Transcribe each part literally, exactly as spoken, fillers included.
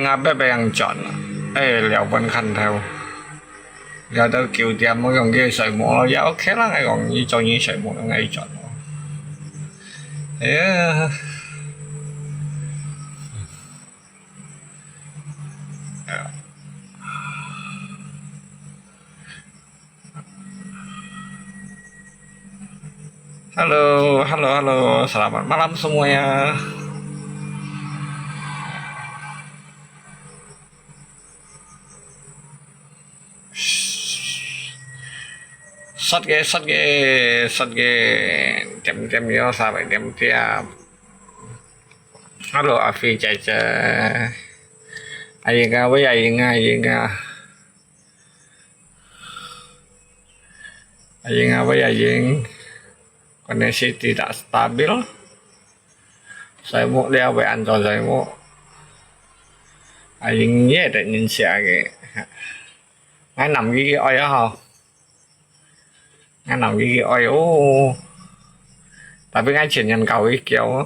𠊎八點鐘轉啊，哎，聊分看頭，聊到九點，𠊎講佢睡目咯，也OK啦，𠊎講你中意睡目，𠊎轉咯。哎呀。 Halo, halo, halo. Selamat malam semuanya. Sat ge, sat ge, sat ge. Diam, diam, yo, sabai, diam, diam. Halo, Afi, Cai, Cai. Aying ah, wei, Aying ah, Aying ah. Aying ah, wei, Aying. Koneksi tidak stabil. Sai muk dia, wei, anto sai muk. Aying ye, tak nyin sia ge. Ngai nam gigi oi ah, ho. Ngai nam gigi oi, oh. Tapi ngai cien nyan kau i kiau.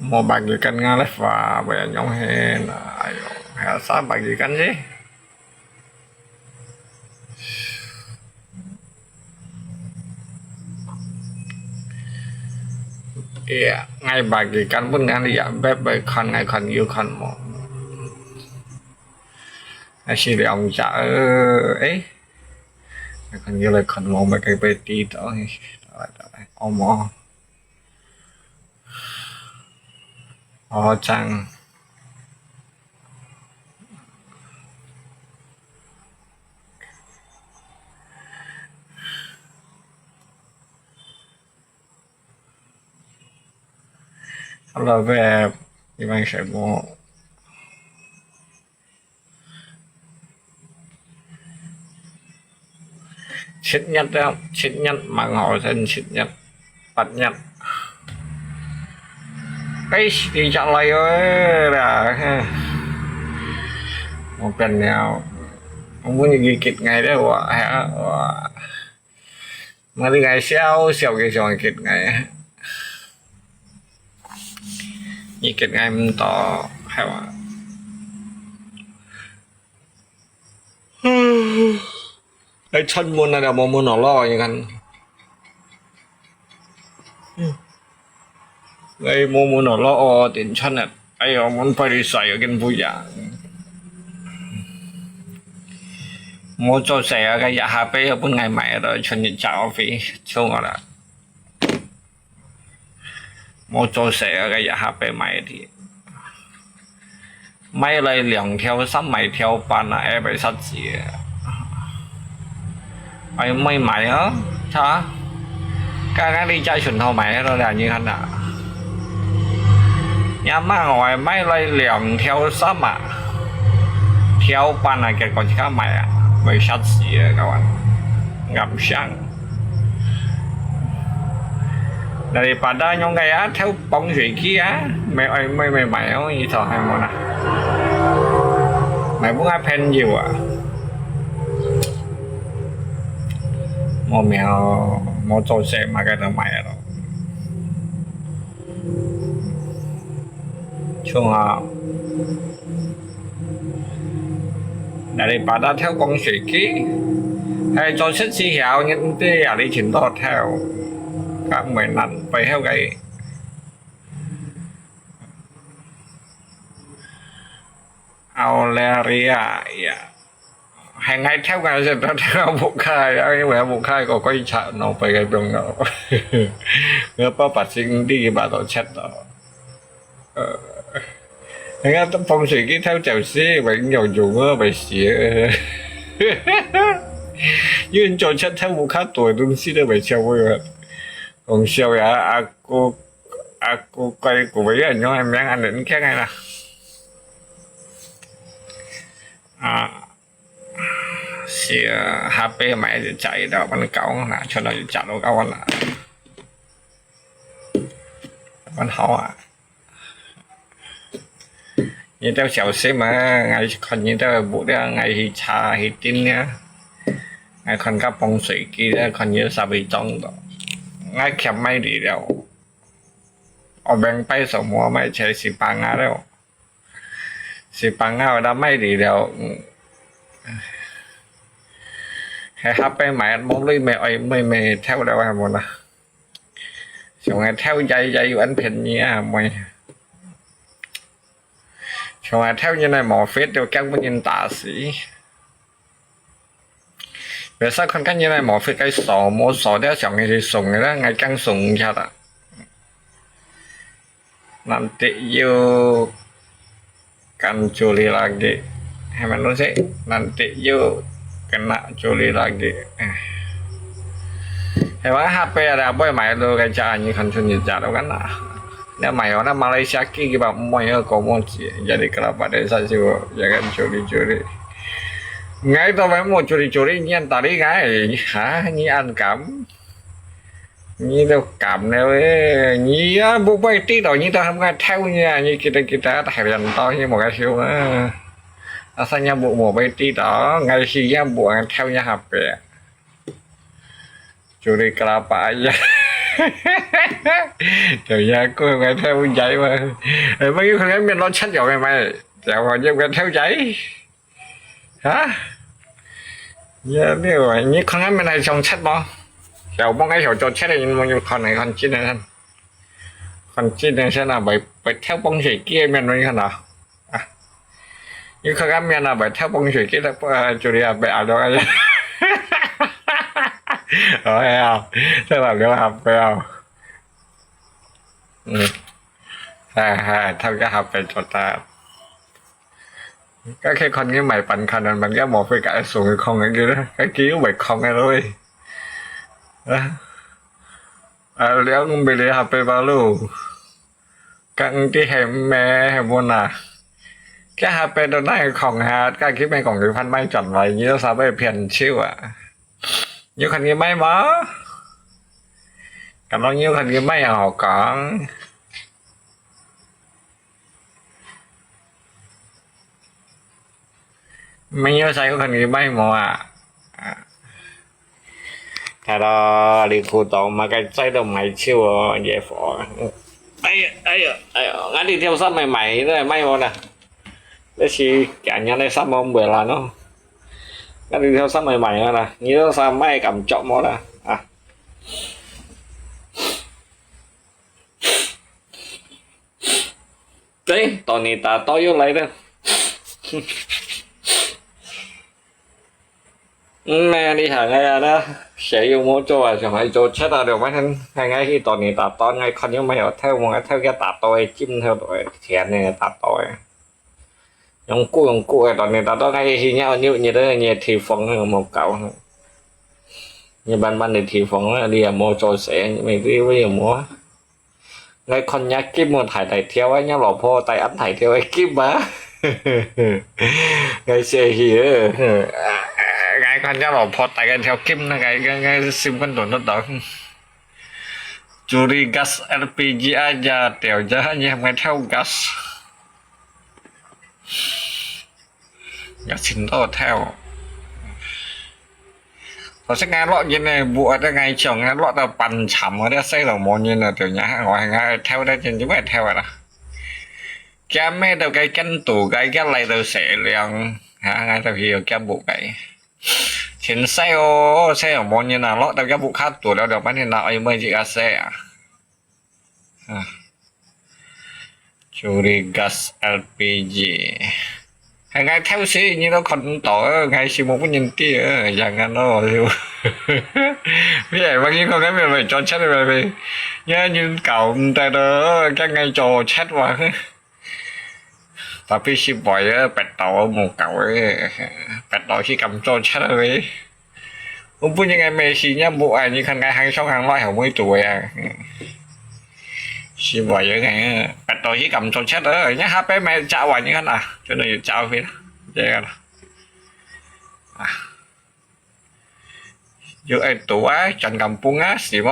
Mo bagikan ngalai fa, bayar nyong hen. Ayo, hasa bagikan sih. Iya, ngai bagikan pun ngan iya, beb bai khon ngai khon yu khon mo. Ngai si liang ja, eh. Ngai khon yu lai khon mo, bai kai bai ti to, eh. Omo. Oh, chang. Hello, babe. 你买什么？ 七月啊，七月蠻好，先七月、八月。哎，時間來哦啦，嘿。我變了，我本來佢激𠊎咧，哇，哇。Mari𠊎笑笑佢想激𠊎。佢激𠊎毋到，係嘛？ 哎，出門啊，無門哦，你看。哎，無門哦，哦，電穿啊。哎喲，門被你晒啊，跟不一樣。無做事啊，該一下杯啊，本來買的，穿一隻咖啡，衝我啦。 無做事啊，該一下杯買的。買來兩條衫，買條半啊，也袂煞子啊。哎，買買啊，查。剛剛你在順頭買了啦，你看啦。也蠻好啊，買來兩條衫啊，條半啊，結果自家買啊，袂煞子啊，kawan。暗想。 Daripada nyong kaya theo bóng水機啊，買，哎，買，買，買哦，一套還無啦。買分𠊎朋友啊。無命哦，無做事嘛，該就買咯。像啊， Daripada theo bóng水機，係做事時候，你毋知啊，你尋到頭，較毋會難背後个。Aurelia，呀，係𠊎theo个時候，theo屋下，因為屋下个鬼賊，腦背个病了。我爸爸先知，爸都chết了。 呃，人家都防水给偷走些，没有用啊，没事。有人做出偷屋下多的东西都没吃过啊。讲笑呀，阿哥，阿哥，怪个，个人用个名啊，你看看啦。啊，是啊，下辈买就摘一道，把你搞啦，全都就摘到搞啦。 還好啊。你兜小心啊，𠊎看你兜屋了，𠊎去查去盯了。𠊎看个防水機了，看你沙被撞到。，𠊎欠買哩了。我明白什麼買才十八啊了，十八啊，我都買哩了。嗯，還下擺買，無鐳妹愛妹妹跳了，還無啦。想愛跳也也有恁便宜啊，妹。想愛跳人來無fit，就驚分人打死。 別儕看看人來無fit个掃，無掃了上去係送个啦，𠊎驚送毋出啊。Nanti you kan curi lagi. Hai manusia, nanti you kena curi lagi. 係話下擺啊，會買到个價，你看出你價到กัน啦。你買哦，那馬來西亞機个吧，毋會有高毛子，jadi kelapa desa siwa, jangan curi-curi. Ngai to memang curi-curi nian tadi ngai, ha, ni ankam. Ni to kam ne we, ni ya bu bai ti to, ni to ham ngai thau ni, ni kita kita Thailand to ni mo ka siu. Asanya bu mo bai ti to, ngai si ya bu ang thau ni hape. Curi kelapa aja. Curi aku ngai thau jai ma. Ê, mày không ăn miệng nó chết rồi mày mày. Chào vào như cái theo dõi. Hả? Giờ nếu mà như không ăn miệng này xong chết mà. Chào mong cái hiểu cho chết này nhưng mà con này con chín này. Con chín này sẽ là bảy bảy theo bóng rổ kia miệng nó như thế nào? À. Như không ăn miệng là bảy theo bóng rổ kia là chủ đi à bảy à đó. Rồi à. Thế là được học phải không? 嗯，哎，哎，頭家下背做得。該去看佢賣飯看啊，問佢無費該送佢空个，佢佢又袂空个咯喂。啊，啊，了，毋俾你下背吧咯。該毋知係咩，係無哪？該下背都哪會空下，該佢咪講佢飯賣轉來，你都啥會騙手啊？ 有看見賣無？感覺有看見賣又好講。沒有啥有看見賣無啊？啊，睇到你苦到麼个嘴都賣手哦，也火。哎呀，哎呀，哎呀，𠊎這條衫賣賣，賣無啦？這是今日个衫冇賣啦喏。𠊎這條衫賣賣啦，你這衫賣敢著無啦？啊！ 對，到你打到又來了。嗯，哎呀，你看，哎呀，那誰又沒做啊？想來做，吃到了，反正，哎，哎，去到你打到，哎，看有沒有，太，我太給打到，哎，金头的，甜的打到，哎。用過，用過，哎，到你打到，哎，去尿，尿，你的，你的地方，哎，沒搞。你慢慢的地方，哎，你也沒做事，你沒地方也沒。 𠊎看若金哦，大大條啊，若老婆戴恁大條个金啊。𠊎笑死啊！𠊎看若老婆戴个條金，𠊎，𠊎，𠊎心肝動動動。Curi gas L P G aja，掉咗，你還買條gas？ 也尋到頭。可惜𠊎落人呢，無得𠊎像𠊎落到半慘，𠊎這細路無人了，就也我還𠊎頭得真正會頭啦。今日到該間肚，該間來到細量，哈，𠊎就去有間屋个。真細哦，細路無人啊，落到間屋下肚了，就半天啦，哎，妹子个細啊。 啊，curi gas L P G。還𠊎偷食，你都看毋到啊，𠊎係無分人知啊，樣樣咯，就。你係話你講緊咩？咪做出嚟咪，你人搞毋得咯，驚𠊎做出話。 Tapi si boy啊，逼到我無搞个，逼到去咁做出个。我本應該咩事也無愛，你看𠊎行上行落後尾度个啊。Si boy啊，逼到去咁做出个，你下擺買隻話，你看啊，真係有隻去啦，這個啦。啊。 有愛賭啊，轉kampung啊，是無？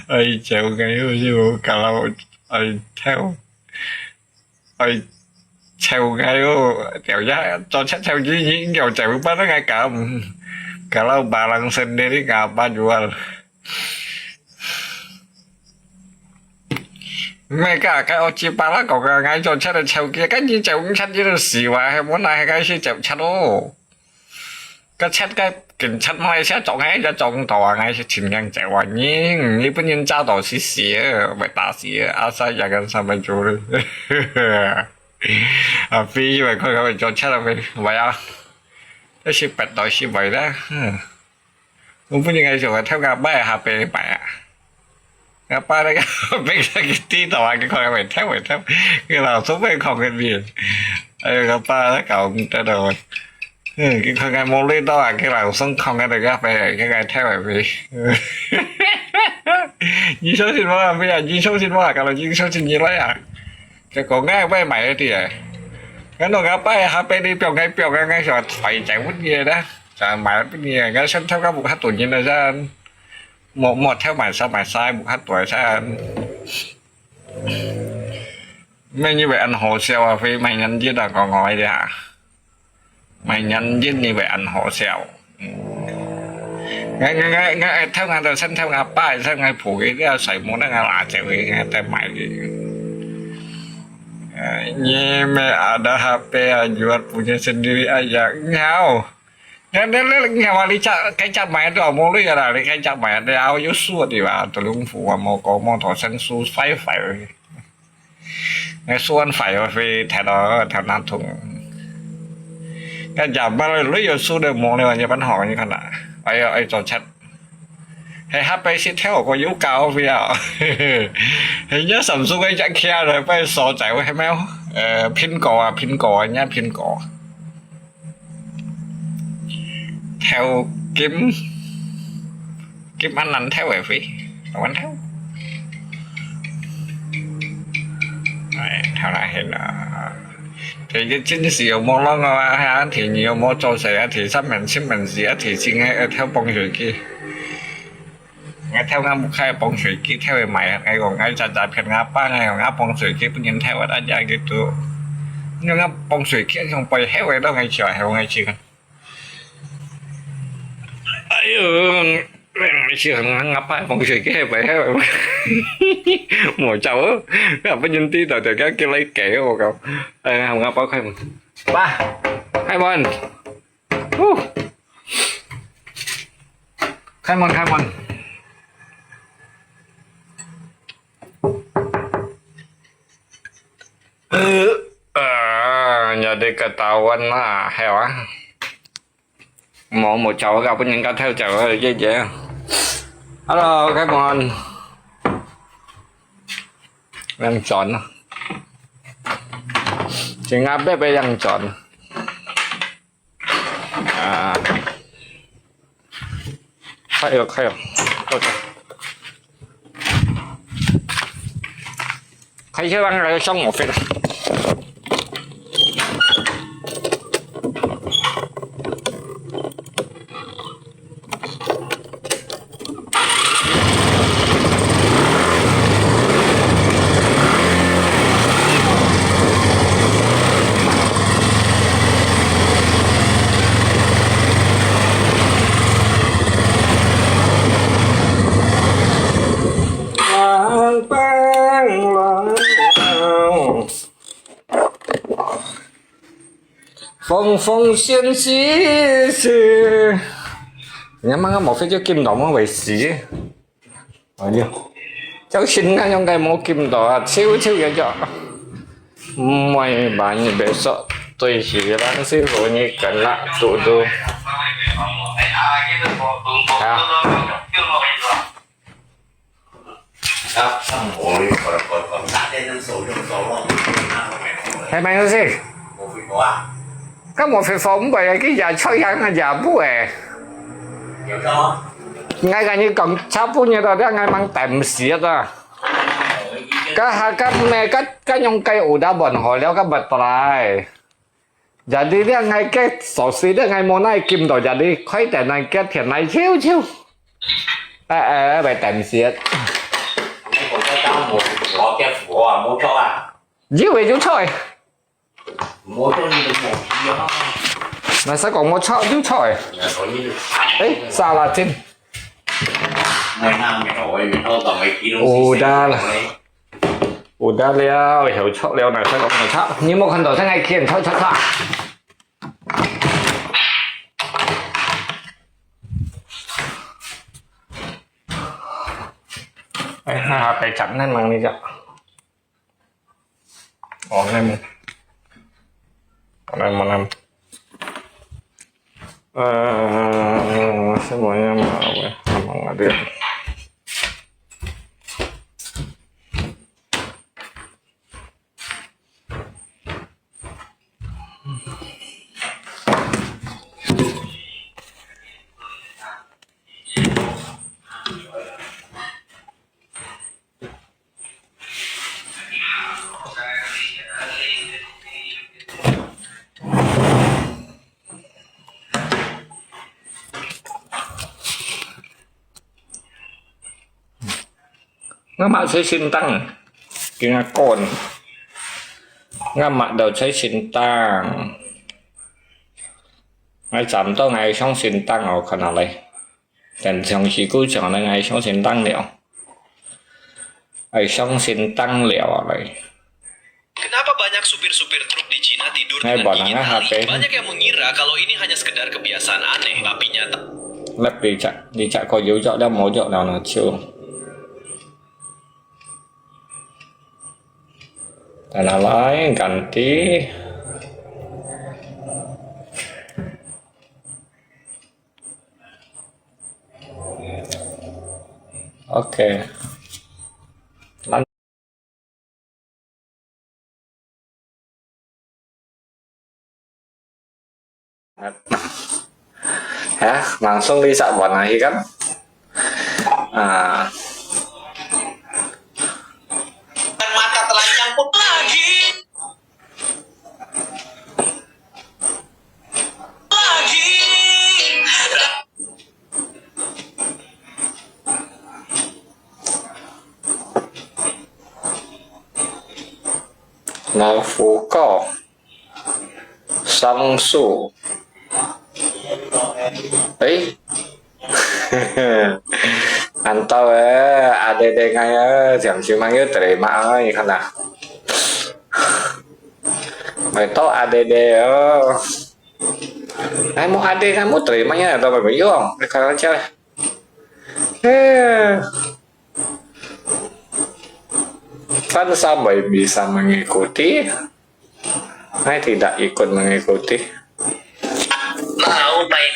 愛笑𠊎哦，又kalau愛跳，愛笑𠊎哦，條呀，做出笑你，你又笑，不能愛搞，嗯， Kalau barang sendiri ngapa jual? Mega ka oci pala kok ka ngai jo chat de chau kia kan ni chau chat ji de siwa he mo na he kai si chau chat o. Ka chat ka kin chat Malaysia chok he ja chok to a ngai si chin ngang chau wa ni ni pun yin cha to si si e, bai ta si e, asa ya kan sa bai ju. A fi bai ko ka bai jo chat a bai bai a. Isi pet to si bai da. 我本應該想話偷阿爸个下背買啊。阿爸那個背上个地道啊，佢可能會偷會偷，佢老祖母講个面。哎呀，阿爸那搞毋得了。嗯，佢看看無累到啊，佢老孫講个那個背，佢該偷會飛。你相信我啊，飛啊，你相信我啊，搞到你相信你來啊。結果𠊎會買一點。 Ngano ngapa ya H P ni piong ngai piong ngai ngai sa fai chai pun ye dah. Sa mai pun ye ngai san thau ka bu hat tu nyin na san. Mo mo thau mai sa mai sai bu hat tu san. Mai ni wei an ho sia wa fei mai nyan ye da ko ngoi dia. Mai nyan ye ni wei an ho sia. Ngai ngai ngai ngai thau ngai da san thau ngapa san ngai pu ye dia sai mo na ngai la che wei ngai tai mai ye. Ni me ada H P a jual punya sendiri aja. Ngau. Ngan le le ngau li cha kai cha mai do mo lu ya la li kai cha mai de au yu su di ba to lung fu wa mo ko mo to sen su fai fai. Ngai suan fai wa fi thai do thai na thung. Kai cha ma lu yu su de mo le wa ye ban ho ni kana. Ai ai to chat. He H P sit theo có dấu cao vì à. He nhớ Samsung cái chắc kia rồi phải so chạy với heo. Ờ, pin cổ à, pin cổ à, nhớ pin cổ. Theo kiếm, kiếm anh anh theo về phi. Không anh theo. Đấy, theo lại hiện là thì cái chính sự有冇咯，係啊，thì nhiều冇做事啊，thì sắp mình xếp mình gì á, thì xin ngay theo bông rồi kia. Ngai theo ngai muk khai bông sui ki theo e mai ngai ko ngai cha cha phian ngai pa ngai ko ngai bông sui ki pun yin theo wa da ja ki tu. Ngai ngai bông sui ki ngai bông heo e do ngai chia heo ngai chi kan. Ai yo, ngai chi kan ngai pa bông sui ki heo bai heo. Mo chao, ngai pun yin ti tao tao ka ki lai ke ko ko. Ai ngai pa khai. Pa, khai mon. Woo. Khai mon, khai mon. Ờ, à, nhà đi ketahuan mà, heo à. Mau mau cháu gặp những cái theo cháu dễ dễ. Hello, khai mon. Yang chọn. Chính ngáp bếp với yang chọn. À. Khai rồi, khai rồi. Khai rồi. Khai chứ băng rồi, xong một phút. Bang bang lang lang. 風風險險險。你阿媽無飛就金到麼會死？哎呀，就先恁樣个無金到啊，笑笑个就。毋會吧，你別說，對起人師傅你跟啦，嘟嘟。啊。 係麼个意思？該無辦法，毋會，佢也出樣啊，也毋會。𠊎跟你講，差不多到這，𠊎吂等死啊！該下，該咩，該，該用該有得換好了，該勿得來。 Jadi dia ngai ke sosi dia ngai mo nai kim to jadi khoi te nai ke thian nai chiu chiu. Eh, eh, bai tem siet. 你講該當無符合，該符合啊，無錯啊。以為就錯。無錯，你都無知啊。Masa kau mau chak tu chak eh? Eh, salah cin. Udah lah. Udah liao, 曉 chak liao，哪像講 chak，你無看到在該見 chak chak chak。哎，那還白講，那忙你講。哦，那麼，那麼，那麼，呃，什麼呀嘛，我，那麼我的。 Ngam mak sai sintang, keng akon. Ngam mak tau sai sintang. Ngai cham to ngai song sintang au kana lai. Dan chang si ku chang ngai song sintang liao. Ai song sintang liao lai. Kenapa banyak supir-supir truk di Cina tidur dengan dingin hari? Banyak yang mengira kalau ini hanya sekedar kebiasaan aneh, tapi nyata. Lep đi chak, đi chak ko yu chak dah mau chak dah na chiu. Dan alai ganti. Oke. Ya, langsung bisa buat lagi kan? Ah. Mata telanjang pun lagi. Lagi. 老虎哥，桑树。哎，安到哎，阿爹爹哎，讲什么又得嘛？你看呐，没到阿爹爹哦。哎，mau adik kamu terima ya atau apa? Yo, kalau cewek. Eh. Kan sampai bisa mengikuti. Saya tidak ikut mengikuti. Mau main.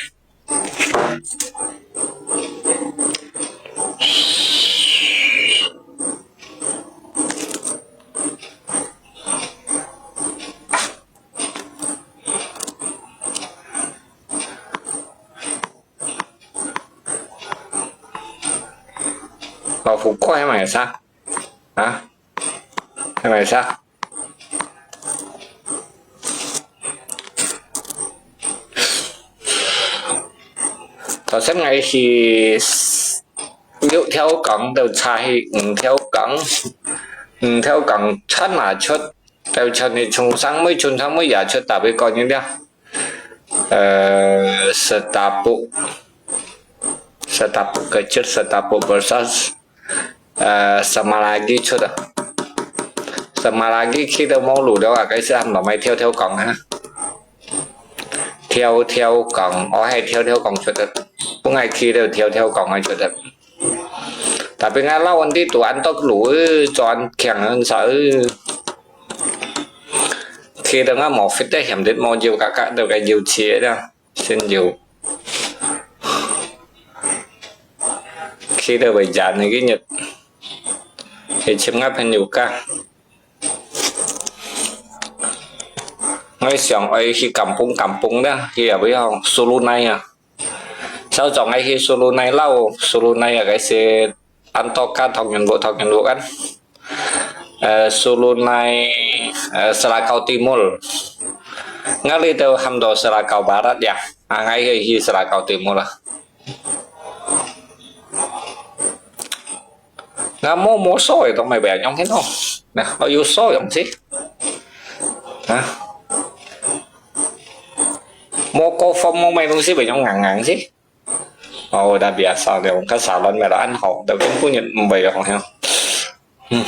老虎过来买啥？啊？还买啥？头先我去六条港，就差去五条港，五条港穿啊出，就穿去冲上尾，冲上尾也出，tapi kau ni dia. Eh, Setapuk. Setapuk kecil, Setapuk besar. Eh, Semalagi 出啊。Semalagi 去到無路了啊，該時還落去條條港啊。條條港，我係條條港出的，本來去到條條港个出的。Tapi ngalawan di tu antok lu, eh, cuan kiang很少, eh. 去到我無fit的，嫌得無有kakak到个有錢的。 先有。去到會人个日，去尋我朋友家。我想愛去kampung-kampung啦，去啊，比如Sulunai啊。早早愛去Sulunai lauh，Sulunai啊，該些安到家同人屋，同人屋啊。 Eh, Sulunai, eh, Selakau Timur. Ngalih tu ham do Selakau Barat ya. Angai ke hi Selakau Timur lah. Nga mo mo so itu mai bè nyong hin oh. Nah, oh you so yong si. Hah? 無過分，無買東西，會用硬硬去。哦，我dah biasa了，看沙龍買了恁好，都根本就毋會用了。嗯。